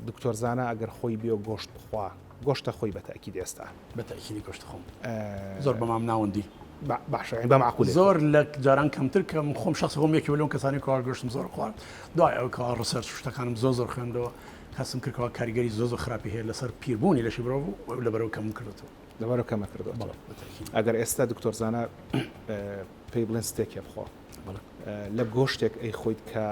دکتۆر زانا ئەگەر خۆی بێ و گۆشت بخوا گۆشتە خۆی بە تەئکید ئێستا. بە تەئکیدی گۆشت خۆم زۆر بە مام ناوەندی. باشە یانی بە مەعقولێ. زۆر لە جاران کەمتر کەم خۆم شەخسی خۆم یەکێ لەو کەسانەی کەوا گۆشتم زۆر خوارد دوای ئەوەی کەوا research و شتەکانم زۆر زۆر خوێندەوە هەستم کرد کەوا کاریگەری زۆر زۆر خراپی هەیە لەسەر پیربوونی لەشی مرۆڤ و لەبەرەوە کەمم کردۆتەوە. لەبەرەوە کەمە کردۆتەوە. بەڵێ بە تەئکید. ئەگەر ئێستا دکتۆر زانا پێی بڵێن ستێکێ بخۆ بەڵێ. لە گۆشتێک ئەیخۆیت کە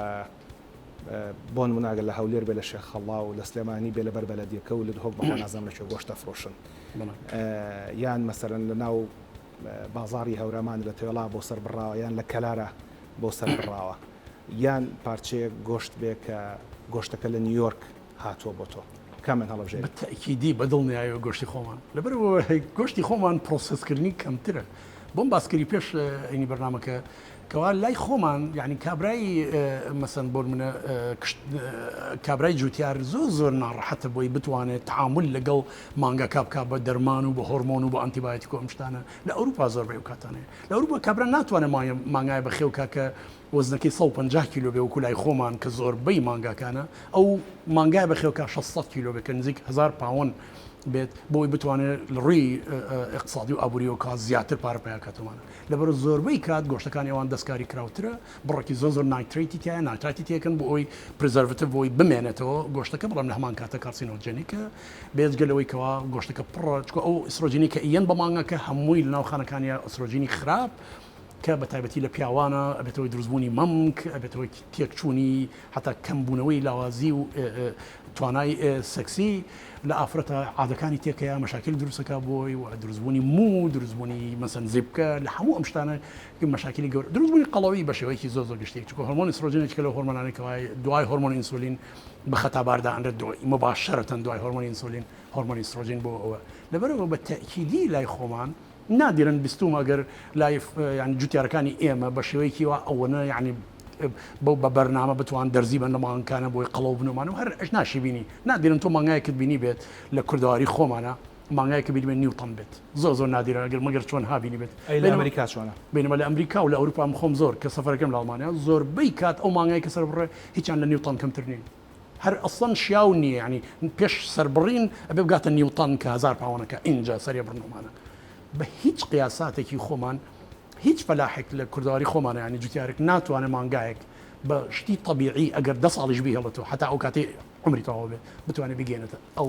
بۆ نمونە ئەگەر لە هەولێر بێ لە شێخ خەڵا و لە سلێمانی بێ لە بەر بەلەدیەکە و لە دهۆک بەخوا نازانم لە کوێ گۆشت دەفرۆشن یان مەسەرەن لە ناو بازاری هەورامان لە تەوێڵا بۆ سەر بڕاوە یان لە کەلارە بۆ سەر بڕاوە یان پارچەیەک گۆشت بێ کە گۆشتەکە لە نیویۆرک هاتووە بۆ تۆ کامیان هەڵەبژێری؟ بە تەئکیدی بە دڵنیایەوە گۆشتی خۆمان لەبەرئەوە گۆشتی خۆمان پرۆسێسکردنی کەمترە بۆم باسکردی پێش ئەینی بەرنامەکە کەوا لای خۆمان یعنی کابرای مەسەن بۆ منە کابرای جوتیار زۆر زۆر ناڕەحەتە بۆی بتوانێت تعامل لەگەڵ مانگاکە بکا بە دەرمان و بە هۆرمۆن و بە ئەنتیبایۆتیک و ئەم شتانە لە ئەوروپا زۆر بەو کاتانەیە لە ئەوروپا کابرا ناتوانێت مانگای بەخێو کا کە وەزنەکەی 150 کیلۆ بێ وەکو لای خۆمان کە زۆربەی مانگاکانە ئەو مانگای بەخێو کا 600 کیلۆ بێ کە نزیک 1000 پاوەن بێت بۆی بتوانێت لە ڕووی اقتصادی و ئابووریەوە کا زیاتر پارە پەیا کاتەوانە لەبەر زۆربەی کات گۆشتەکانی ئەوان دەستکاری کراوترە، بڕێکی زۆر زۆر nitrate ی تیایە، nitrate ی تێکەن بۆ ئەوەی preservative بۆی بمێنێتەوە گۆشتەکە، بەڵام لە هەمان کاتە carcinogenic ە، بێجگە لەوەی کەوا گۆشتەکە پڕە، چونکە ئەو ئیسترۆجینی کە ئیەن بە مانگاکە هەمووی لەناو خانەکانیا ئیسترۆجینی خراپ کە بە تایبەتی لە پیاوانە ئەبێتە هۆی دروستبوونی مەمک، ئەبێتە هۆی تێکچوونی هەتا کەمبوونەوەی لاوازی و توانای سێکسی لە ئافرەتە عادەکانی تێکەیە مەشاکیل دروستەکە بۆی و دروستبوونی موو دروستبوونی مەسەن زیپکە لە هەموو ئەم شتانە مەشاکیلی گەورە دروستبوونی قەڵەوی بە شێوەیەکی زۆر زۆر گشتی چونکە هۆرمۆنی ئیسترۆجین یەکێکە لەو هۆرمۆنانەی کەوا دوای هۆرمۆنی ئینسولین بە خەتاباردا ئەنرێت دوای مباشرەتەن دوای هۆرمۆنی ئینسولین هۆرمۆنی ئیسترۆجین بۆ ئەوە لەبەرئەوە بە تەئکیدی لای خۆمان نادرن بیستومە گەر لای یانی جوتیارەکانی ئێمە بە شێوەیەکی وا ئەوەنە یانی بەو بە بەرنامە بتوان دەرزی بن لە مانگانە بۆی قەڵەو بنەمانە و هەر ئەش ناشی بینی نادرن تۆ مانگایەکت بینی بێت لە کوردەواری خۆمانە مانگایەکە بینی بێت نیو تەن بێت زۆر زۆر نادرە ئەگەر مەگەر چۆن ها بینی بێت ئەی لە ئەمریکا چۆنە؟ بینمە لە ئەمریکا و لە ئەوروپا من خۆم زۆر کە سەفەرەکەم لە ئەڵمانیا زۆربەی کات ئەو مانگای کە سەربڕێ هیچیان لە نیو تەن کەمتر نین هەر ئەسڵەن شیاو نییە یانی پێش سەربڕین ئەبێ بگاتە نیو تەن کە هەزار پاوەنەکە ئینجا سەرێ بڕنەومانە بە هیچ قیاساتێکی خۆمان هیچ فەلاحێک لە کوردەواری خۆمانە یانی جوتیارێک ناتوانێت مانگایەک بە شتی تەبیعی ئەگەر دە ساڵیش بیهێڵێتەوە هەتا ئەو کاتەی عومری تەواو بێت بتوانێت بگەێنێتە ئەو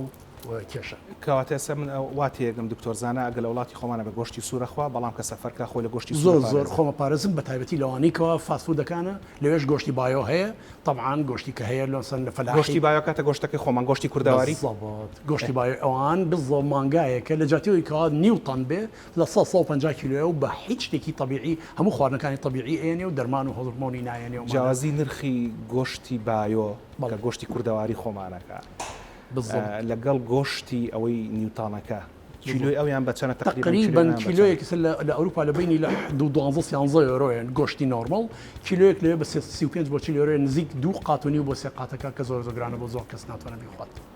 کێشە. کەواتە ئێستا من وا تێگەم دکتۆر زانا ئەگەر لە وڵاتی خۆمانە بە گۆشتی سوورە خوا بەڵام کە سەفەر کا خۆی لە گۆشتی سوور زۆر زۆر خۆمە پارێزم بە تایبەتی لەوانەی کەوا fast food ەکانە لەوێش گۆشتی bio هەیە تەبعان گۆشتی کە هەیە لۆسەن لە فەلاحی. گۆشتی bio کاتە گۆشتەکەی خۆمان گۆشتی کوردەواری. بالضبط گۆشتی bio ئەوان بالضبط مانگایەکە لە جیاتی ئەوەی کەوا نیو تەن بێ لە 100 150 کیلۆیە و بە هیچ شتێکی تەبیعی هەموو خواردنەکانی تەبیعی ئەیەنێ و دەرمان و هۆرمۆنی نایەنێ و جیاوازی نرخی گۆشتی bio کە گۆشتی کوردەواری خۆمانەکە لەگەڵ گۆشتی ئەوەی نیوتانەکە کیلۆی ئەویان بە چەنە تقریبا کیلۆیەک لە ئەوروپا لە بینی لە دو دوانزە سیانزە یۆرۆیە گۆشتی normal کیلۆیەک لەوێ بە 35 بۆ 40 یۆرۆیە نزیک دوو قات و نیو بۆ سێ قاتەکە کە زۆر زۆر گرانە بۆ زۆر کەس ناتوانێت بیخوات.